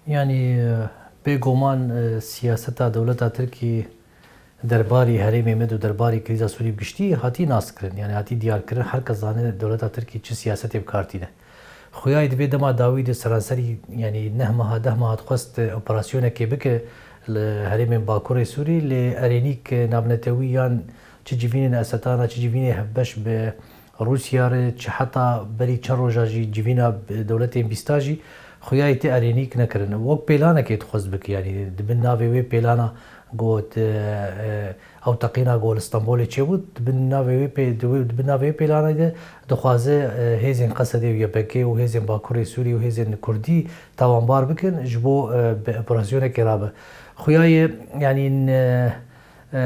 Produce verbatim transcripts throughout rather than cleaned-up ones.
Yanî, e, bêguman, e, siyaseta dewleta Tirkî derbarî herêmê me û derbarî krîza Sûrî bi giştî hatî naskirin. Yanî hatî diyarkirin. Her kes zane dewleta Tirkî çi siyasetê bi kar tîne. Xuyayê di vê dema dawî de seranserî, yanî neh meha, deh meha dixwest, e, operasyonekê bike li herêmên Bakurê Sûrî, lê erênîk, e, navnetewî yan çi civînên Esetana, çi civînê hevbeş bi Rûsya re, çi heta berî çend roja jî civîna dewletên bîsta jî xuyayê tê erênîk nekirin. Wek pêlanekê dixwest bike, yanî di bin navê wê pêlana got, e, e, ew teqîna ku li Stenbolê çêbû, di bin navê wê pê-, di wê, di bin navê wê pêlanê de dixwaze, e, hêzên Qesedê û Y P G û hêzên Bakurê Sûrî û hêzên Kurdî tawanbar bikin, ji bo, e, bi operasyonekê rabe. Xuyayê, yanî, ne, e,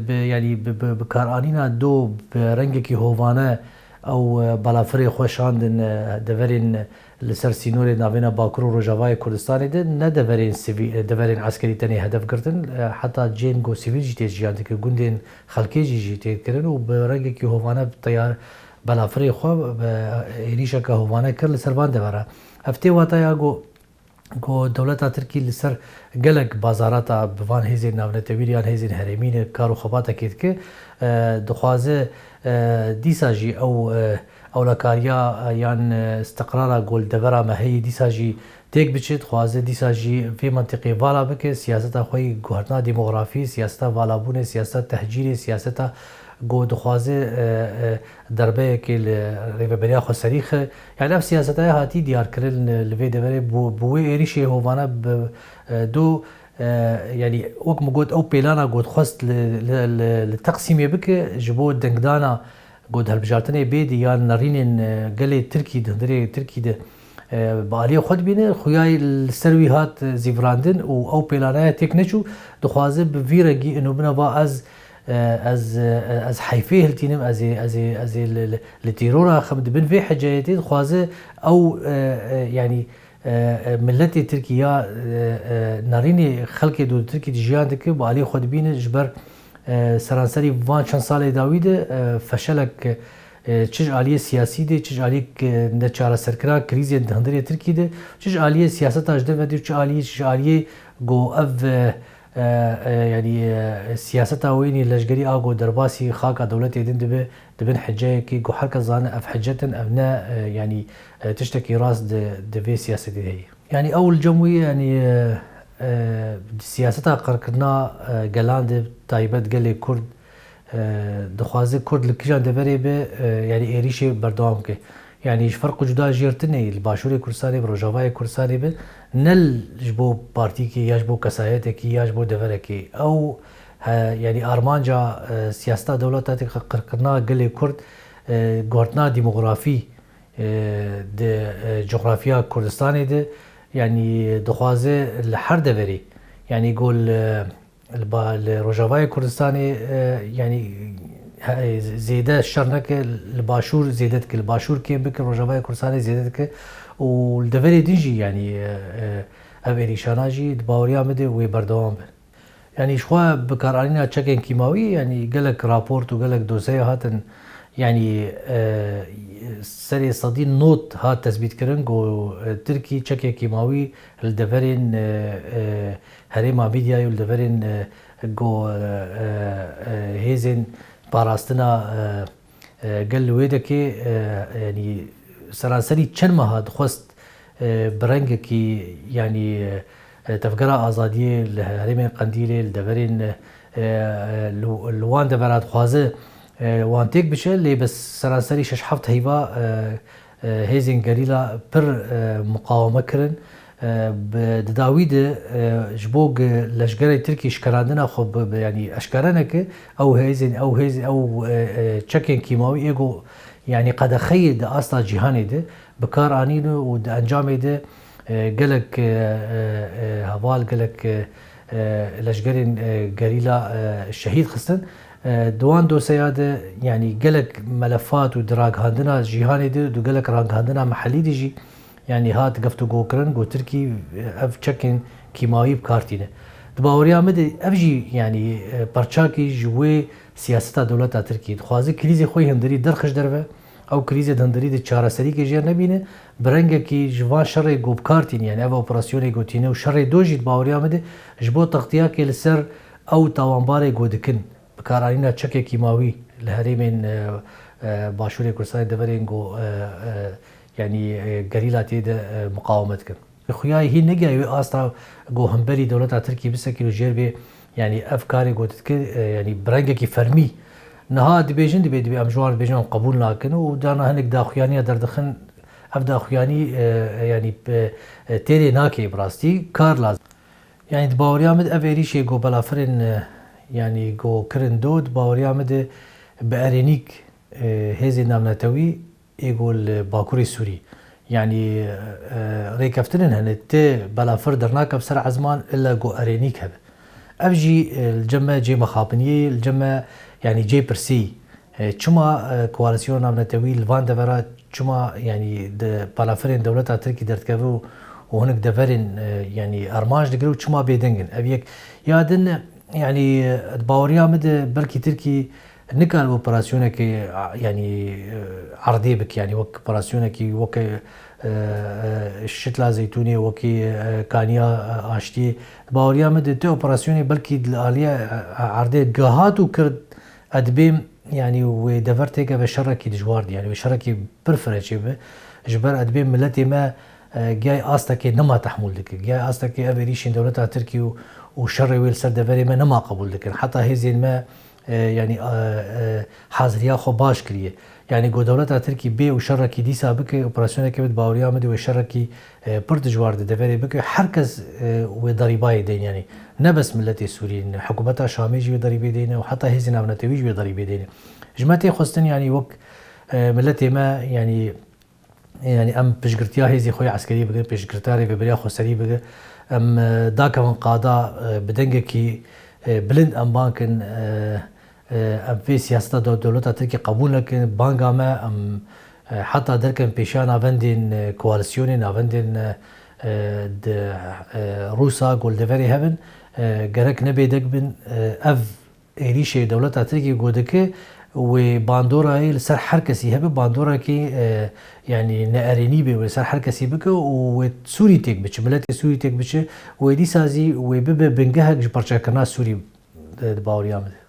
bi, yanî bi, bi, bikaranîna do bi rengekî hovane ew, e, balafirê xwe şandin, e, deverên li ser sînorê navêna Bakur û Rojavayê Kurdistanê de ne deverên sivî-, deverên eskerî tenê hedef girtin, e, heta cihên ku sivîl jî tê jiyan dikir, gundên xelkê jî jî tê kirin û bi rengekî hovane teyar balafirê xwe bi êrîşeke hovane kir li ser van devera. Ev tê wataya ku ku dewleta Tirkî li ser gelek bazarata bi van hêzên navnetewî yan hêzên herêmî ne kar û xebatekê dike, e, dixwaze, e, dîsa jî ew, e, ewlekariya, e, yan, e, istiqrara ku li devera me heye dîsa jî têk biçe, dixwaze dîsa jî vê mentiqê vala bike, siyaseta xwe yî guhertina demografî, siyaseta valabûnê, siyaseta tehcîrê, siyaseta ku dixwaze, e, e, derbeyekê li Rêveberiya Xweserî xe. Yanî ev siyaseta ya hatî diyarkirin li, li vê deverê bi, bi wê êrîşê hovane bi, e, do, e, yanî wek min got ew pêlana ku dixwest li, li, li, li Teqsîmê bike ji bo dengdana ku di hilbijartinê bê di yan nerînên, e, gelê Tirkî di hundirê Tirkî de, e, bi aliyê xwe dibîne, xuyayê li ser wî hat, e, zîvirandin û ew pêlana ya têk neçû, dixwaze bi vî rengî ino bina va ez, e, ez, e, ez heyfê hiltînim, ez ê, ez ê, ez ê li, li, li tîrora xem, di bin vê heceyetê dixwaze ew, e, e, yanî, e, e, miletê Tirkî ya, e, e, nerînê xelkê do Tirkî de jiyan dike, bi aliyê xwe dibîne, ji ber, e, seranserî van çend salê dawî de, e, feşelek, e, çi ji aliyê siyasî de, çi ji aliyê, e, neçareserkirina krîzên di hundirê Tirkî de, çi ji aliyê siyaseta ji derve de, çi aliyê, çi ji aliyê ku ev, e, e, e, yanî, e, siyaseta wênî leşgerî a ku derbasî xaka dewletê din dibe, di bin heceyekê ku her kes zane ev hecet in, ev ne, e, yanî, e, tiştekî rast di, di vê siyasetê de heye. Yanî ew li cem wî, yanî, e, e, siyaseta qirkirina, e, gelan de, taybet gelê Kurd, e, dixwaze Kurd li kîjan deverê be, e, yanî êrîşê berdewam bike. Yanî ji ferq û cuda jêr tune li Başûrê Kurdistanê bi, Rojavayê Kurdistanê be, ne l-, ji bo partîkê ya ji bo kesayetekî ya ji bo deverekê. Ew, he, yanî armanca, e, siyaseta dewleta tê qirkirina gelê Kurd, e, guhertina demografî, e, di, e, coxrafiya Kurdistanê de, yanî dixwaze li her deverê, yanî ku li, li ba-, li Rojavayê Kurdistanê, e, yanî, he, zêde şer neke, li Başûr zêde dike, li Başûr kêm bike, Rojavayê Kurdistanê zêde dike û li deverê din jî, yanî, e, e, ev êrîşana jî di baweriya min de wê berdewam be. Yanî ji xwe bikaranîna çekên kîmawî, yanî gelek raport û gelek dosye hatin, yanî, e, serê sedî nod hat tesbîtkirin ku, e, Tirkî çekê kîmawî li deverên, e, e, herêma Mîdyayê û li deverên, e, ku, e, e, e, hêzên parastina, e, e, gel li wê dekê, e, yanî seranserî çend meha dixwest, e, bi rengekî, yanî, e, Tevgera Azadiyê li herêmên Qendîlê, li deverên, e, e, li, li wan devera dixwaze, e, wan têk biçe, lê bi seranserî şeş heft heyva, e, e, hêzên gerîla pir, e, muqaweme kirin. E, bi, di dawî de, e, ji bo ge-, leşgerê Tirkî şikerandina xwe bi, bi, yanî eşkere neke, ew hêzên, ew hêz, ew, e, e, çekên kîmawî ê ku, yanî qedexeyê di asta cîhanê de bi kar anîne û di encamê de, e, gelek, e, e, e, heval, gelek, e, e, leşgerên, e, gerîla, e, şehîd xistin. E, di wan doseya de, yanî gelek melefat û di ragihandina cîhanê de, di gelek ragihandina mehellî de jî, yanî hat geftugokirin ku Tirkî, e, ev çekên kîmawî bi kar tîne. Di baweriya min de ev jî, yanî, e, parçakî ji wê siyaseta dewleta Tirkî. Dixwaze krîzê xwe yê hundirî derxe ji derve, Ew krîzê di hundirî de çareserîkê jê nebîne, bi rengekî ji van şerê ku bi kar tîne, yani ev operasyonê ku tîne û şerê do jî di baweriya min de ji bo textiyakê li ser ew tawanbarê ku dikin, bikaranîna çekê kîmawî li herêmên, e, e, Başûrê Kurdistanê deverên ku, e, e, yani, e, gerîla tê de, e, muqaweme dikin. Xuya hîn negihaye wê asta ku hemberî dewleta Tirkî bisekî û jêr bê, yanî ev karê ku dikir, e, yanî bi rengekî fermî. Niha dibêjin, dibê, dibê em ji wan dibêjin em qebûl nakin û dana hinek daxuyaniya derdixin, ev daxuyanî, e, yanî, e, e, têrê nake bi rastî, kar lazim. Yanî di baweriya min de ev êrîşê ku balafirên, e, yanî ku kirin do, di baweriya min de bi erênîk, e, hêzên navnetewî ê ku li Bakurê Sûrî. Yanî, e, rêkeftinên hene ti belafir dernake bi ser ezman illa ku erênîk hebe. Ev jî, e, li cem me cê mexabiniyê, li cem me, yanî cê pirsî. E, çima, e, koalîsyona navnetewî li van devera çima, yanî di belafirên dewleta Tirkî derdikeve û, û hinek deverên, e, yanî armanc digire û çima bêdeng in? Ev yek. Ya din, yanî, e, di baweriya min de belkî Tirkî nikare operasyonekê, a, yanî, e, erdê bike, yanî wek operasyonekî weke, e, e, Şitla Zeytûnê, wekî, e, Kaniya, e, Aştiyê. Di baweriya min de ti operasyonê belkî li aliyê, e, e, erdê gihat û kir, ez dibêm, yanî wê dever têkeve şerekî dijwar dî, yanî wê şerekî pir fire çêbe. Ji ber ez dibêm miletê me, e, giyayê astekê nema tehmûl dike. Giyayê astekê ev êrîşên dewleta Tirkî û, û şerê wê li ser deverê me nema qebûl dikin. Heta hêzên me, e, yanî, e, e, haziriya xwe baş kiriye. Yanî ku dewleta Tirkî bê û şerekî dîsa bike, operasyoneke bi baweriya min de wê şerekî, e, pir dijwar di deverê bike. Her kes, e, wê derîbayê deyne, yanî ne bes miletê Sûrî, hikûmeta Şamê jî wê derîbê deyne û heta hêzên navnetewî jî wê derîbê deyne. Ji me tê xwestin, yanî wek, e, miletê me, yanî Yanî em piştgirtiya hêzê xwe yê eskerî bigin, piştgirtiya rêveberiya xweserî bigin. Em, e, dakevin qada, e, bi dengekî, e, bilind em bang kin, e, e, em vê siyaseta de-, dewleta Tirkî qebûl nekin. Banga me em, e, heta derkevin pêşiya navendên, e, koalîsyonê, navendên, e, e, di, e, Rûsa ku li deverê hebin, e, gerek ne bêdeng bin, e, ev êrîşê dewleta Tirkiyê ku dike, wê bandorayê li ser her kesî hebe, bandorekî, e, yanî neerênî be, wê li ser her kesî bike û wê Sûrî têk biçe, miletê Sûrî têk biçe, wê dîsa zî wê bibe bingehek ji parçekirina Sûrî di, di baweriya min de.